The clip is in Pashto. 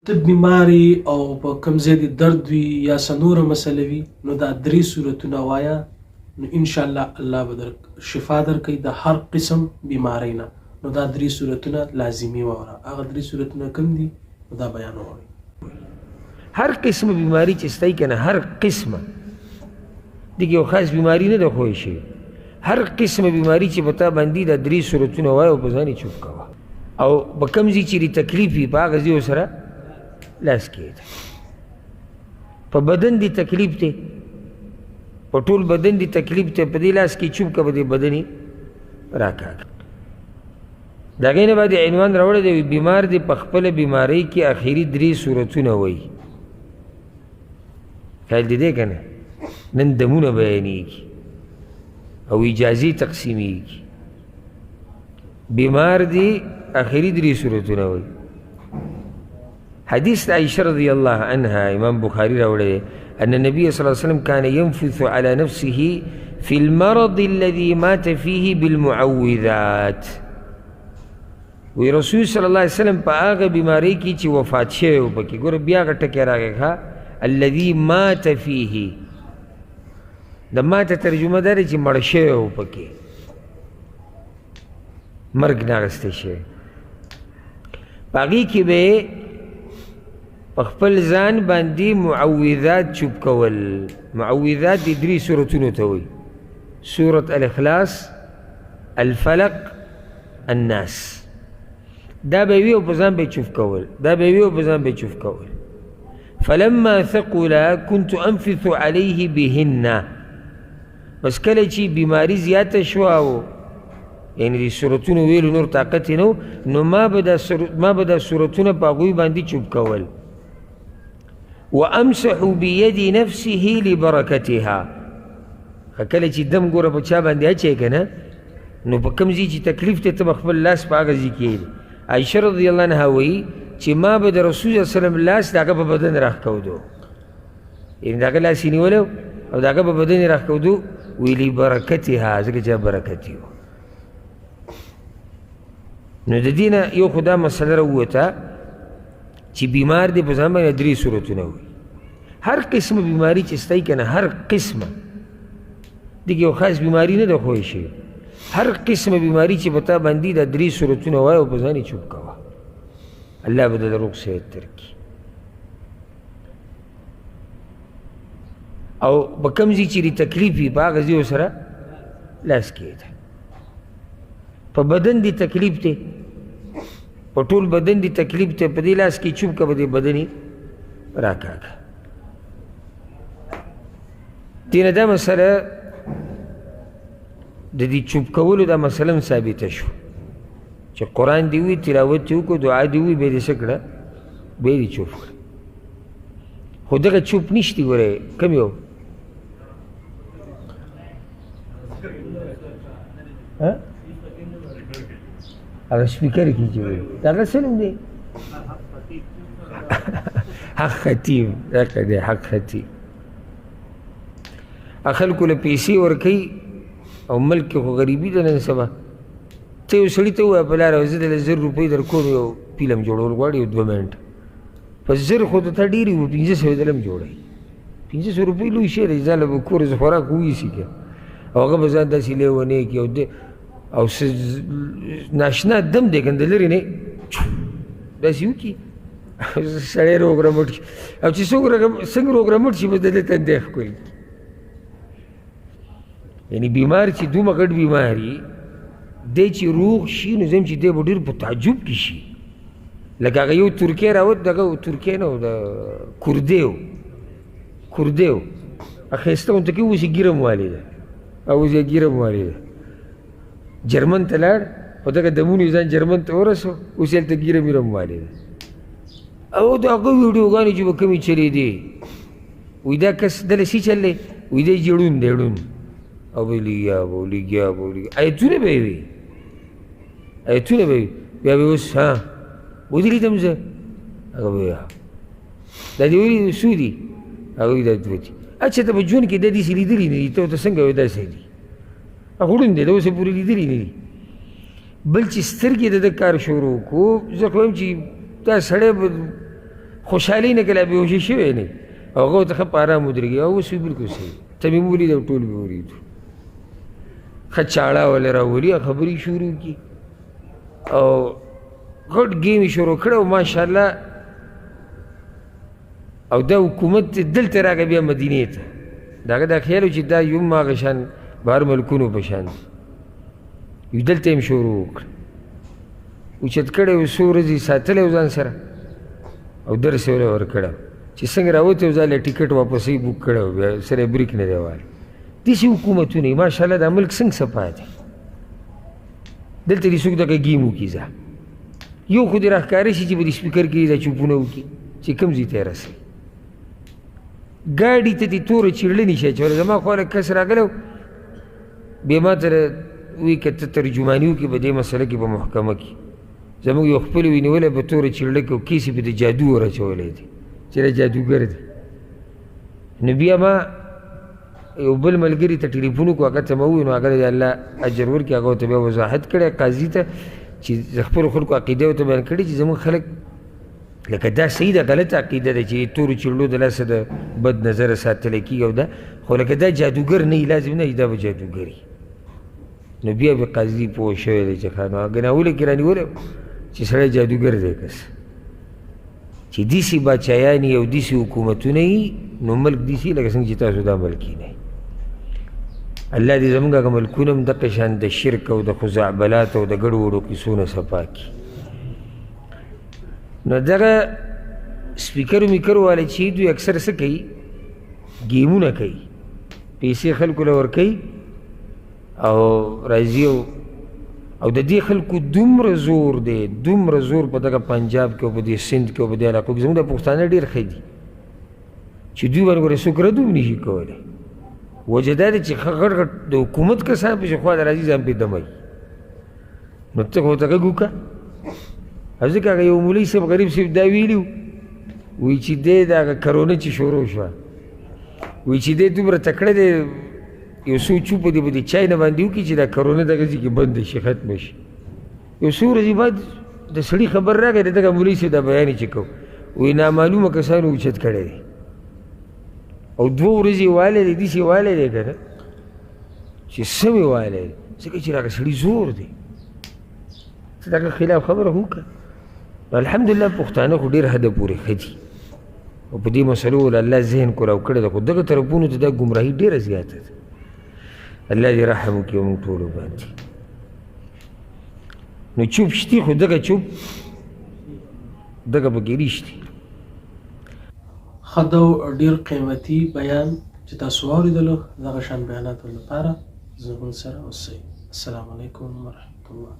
ته بیمار یې او په کوم ځای دې درد وي یا څه نوره مسله وي نو دا درې سورتونه وایه نو ان شاء الله الله به در شفا درکوي د هر قسم بیمارۍ نه. نو دا درې سورتونه لازمي واوره. هغه درې سورتونه کوم دي نو دا بیان واورئ. هر قسمه بیماری چې ستا که نه، هر قسمه دې کې یو خاص بیماری نه ده ښویه شوې، هر قسمه بیماری چې په تا باندې دا درې سورتونه وایه او په ځان یې چوپ کوه، او په کوم ځای چې دې تکلیف وي په هغه ځای ورسره لاس کېږده. په بدن دې تکلیف دی، په ټول بدن دې تکلیف دی، په دې لاس کې چوپ که، په دې بدن یې راکاږه. د هغې نه بعد عنوان راوړی دی، بیمار دې په خپله بیمارۍ کې اخري درې سورتونه وایي. خیال دې دی که نه؟ نن دمونه بیانېږي او اجازې تقسیمېږي. بیمار دی اخري درې سورتونه وایي. حدیث عائشة رضی الله عنها امام بخاري راوړی دی، ان النبي صلى الله عليه وسلم كان ينفث على نفسه في المرض الذي مات فيه بالمعوذات. وی رسول صلی الله علیه وسلم په هغه بیمارۍ کې چې وفات شوی و پکې، ګوره بیا هغه ټکی راغی، ښه الذي مات فيه، د ماته ترجمه دا ده چې مړ شوی و پکې، مرګ نه اخیستی شوی. په هغې کې به یې په خپل ځان باندې معوذات چوپ کول. معوذات د درې سورتونو ته وایي، سورة الاخلاص، الفلق، الناس. دا به وي او په ځان به یې چوف کول، دا به وي او په ځان به یې چوف کول. فلما ثقل كنت انفث عليه بهن. بس کله چې بیماری زیاته شوه او یعنې د سورتونو ویلو نور طاقت یې نه و، نو ما به دا سورتونه په هغوی باندې چوپ کول. وامسح بید نفسه لبرکتها. کله چې دم ګوره په چا باندې اچوې که نه، نو په کوم ځای چې تکلیف دی ته به خپل لاس په هغه ځای کې ایږدې. عایشه رضی الله عنها وایي چې ما به د رسول صلی الله علیه وسلم لاس د هغه په بدن راښکودو، یعنې د هغه لاس یې نیولی او د هغه په بدن یې راښکودو، ویلي لبرکتها، ځکه چې برکت یې و. نو د دې نه یو خو دا مسله راووته چې بیمار دی په ځان باندې درې سورتونه وایي. هر قسمه بیماری چې ستا که نه، هر قسمه، دې کې یو خاص بیماری نه ده ښویه شوې، هر قسمه بیماری چې په تا باندې دا درې سورتونه وایه او په ځان یې چوپ کوه، الله به درله روغ صحت درکړي. او په کوم ځای چې دې تکلیف وي په هغه ځای ورسره لاس کېږده. په بدن دې تکلیف دی، په ټول بدن دې تکلیف دی، په دې لاس کې چوپ که، په دې بدن یې راکاږه. دې نه دا مسله د دې چوپ کولو دا مسله هم ثابته شو چې قرآن دې وي، تلاوت دې وکړو، دعا دې وي، بیا دې څه کړه، بیا دې چوپ کړه. خو دغه چوپ نشتي ګوره، کوم یو هغه سپیکر کې چې وایي هغه څه نوم دی؟ حق خطیب، دغه دی حق خطیب. خلکو له پیسې ورکوي او ملک کې خو غریبي ده نن سبا. ته یو سړي ته ووایه په لاره زه درله 1000 روپۍ در کوم، یو فلم جوړول غواړي، یو 2 منټه په 1000 خو ته ډېرې وي، 500 درله هم جوړوي. 500 روپۍ لوی شی دی، ځان له به کور خوراک وویسي که، او هغه به ځان داسې لېونی کړي. او دی او څه ناشنا دم دی که نه، د لرې نه داسې وکړي سړی روغ رمټ شي، او چې څوک څنګه روغ رمټ شي بس د ده تندی ښکل کړي. یعنې بیمار چې دومره غټ بیمار وي دی چې روغ شي، نو زه چې دی به ډېر په تعجب کې شي. لکه هغه یو ترکی راوت، دغه ترکی نه و، د کردی و، کردی و، ښایسته غونته کې اوس یې ږیره هم والې ده، او اوس یې ږیره هم والې ده. جرمن ته لاړ، په دغه دمونو یې ځان جرمن ته ورسو، اوس یې هلته ږیره میره هم والې ده. او د هغه ویډیوګانې چې به کومې چلېدې، وایي دا کس دله څه چل دی؟ وایي دی چې ړوند دی، ړوند، او به یې لګیا به لګیا به لګیا، ایتونه به یې وي، ایتونه به وي. بیا به یې اوس ها ودرېدم زه، هغه به یې دا دې ویلي څو دي؟ هغه وایي دا دوه دي. اچھا ته په ژوند کې دا داسې لیدلي نه دي، ته ورته څنګه وایې داسې دي؟ هغه ړوند دی، دا اوسه پورې لیدلي نه دي. بل چې سترګې د ده کار شروع کړو، زه خو وایم چې دا سړی به خوشحالۍ نه که لا بېهوشه شوی نه او هغه ورته ښه په ارام ودرېږي او اوس یې بلکل صحیح ته مې ولید او ټول مې ولیدو. ښه چاړه وله راولي خبرې شروع کړي او غټ ګیم یې شروع کړی او ماشاءالله. او دا حکومت دلته راغی بیا مدینې ته، د هغه دا خیال و چې دا یو هم هغه شان بهر ملکونو په شان دی، یو دلته یې هم شروع وکړه، اوچت کړی و، څو ورځې ساتلی و ځان سره او درس یې ورله ورکړی چې څنګه راوتی و ځان له ټکټ واپسې بوک کړی و، بیا سره یې بریک نه دی وهلی. داسې حکومتونه یې ماشاءالله دا ملک څنګه صفا دی. دلته دې څوک دغه ګیم وکړي، ځه یو خو دې راښکاره شي چې په دې سپیکر کې دا چوپونه وکړي چې کوم ځای ته یې رسوي. ګاډي ته دې توره چیړله نشي اچولی. زما خو هلک کس راغلی و، بیا ما ته وایي که ته ترجماني وکړې په دې مسله کې په محکمه کې، زموږ یو خپل وي نیولی په توره چیړله کې او کیس یې په د جادو ور اچولی دی چې دا جادوګر دی. نو بیا ما یو بل ملګري ته ټلیفون وکړو، هغه ته مې وویل، نو هغه د الله اجر ورکړي، هغه ورته بیا وضاحت کړی قاضي ته چې د خپلو خلکو عقیده ورته بیان کړې چې زموږ خلک لکه دا صحیح ده غلطه عقیده ده چې تورو چړلو د لاسه د بد نظره ساتلی کېږي او دا خو لکه دا جادوګر نه وي، لازم نه چې دا به جادوګر وي. نو بیا به قاضي پوه شوی دی چې ښه نو ګناوله کې رانیولی چې سړی جادوګر دی. کس چې داسې باچایان او داسې حکومتونه وي نو ملک داسې لکه څنګه چې تاسو دا ملک یې نه. الله دې زموږ هغه ملکونه هم دقه شان د شرک او د خزعبلات او د ګډو وډو قصو نه صفا کړي. نو دغه سپیکر میکر والا چې دوی اکثر څه کوي، ګیمونه کوي، پیسې خلکو له ورکوي او راځي او د دې خلکو دومره زور دی، دومره زور په دغه پنجاب کې او په دې سند کې او په دې علاقو کې. زموږ د پښتانه ډېر ښه دي چې دوی باندې ګورې څوک رد هم نشي کولی. وجه دا ده چې ښه غټ غټ د حکومت کسان پسې خوا ته راځي ځان پرې دموي، نو ته خو ورته غږ وکړه. او ځکه هغه یو مولوي صاحب غریب صاحب دا ویلي وو، وایي چې دی د هغه کرونا چې شروع شوه، وایي چې دی دومره تکړه دی یو څو چوپه دې په دې چای نه باندې وکړي چې دا کرونا دغه ځای کې بنده شي ختمه شي. یو څو ورځې بعد د سړي خبر راغی، د دغه مولوي صاحب دا بیان یې چې کوو، وایي نامعلومه کسانو اوچت کړی دی او دوه ورځې والی دی، داسې والی دی که نه چې سمې والی دی، ځکه چې هغه سړي زور دی. ته د هغه خلاف خبره وکړه. الحمدلله پښتانه خو ډېر حده پورې ښه دي او په دې مسلو له الله ذهن کولاو کړی دی، خو دغه طرفونو ته دا ګمراهي ډېره زیاته ده. الله دې رحم وکړي موږ ټولو باندې. نو چوپ شتي خو دغه چوپ دغه پکې رښتي. ښه دا ډېر قیمتي بیان چې تاسو واورېدلو. دغه شان بیاناتو لپاره زموږ سره اوسئ. السلام علیکم ورحمت الله.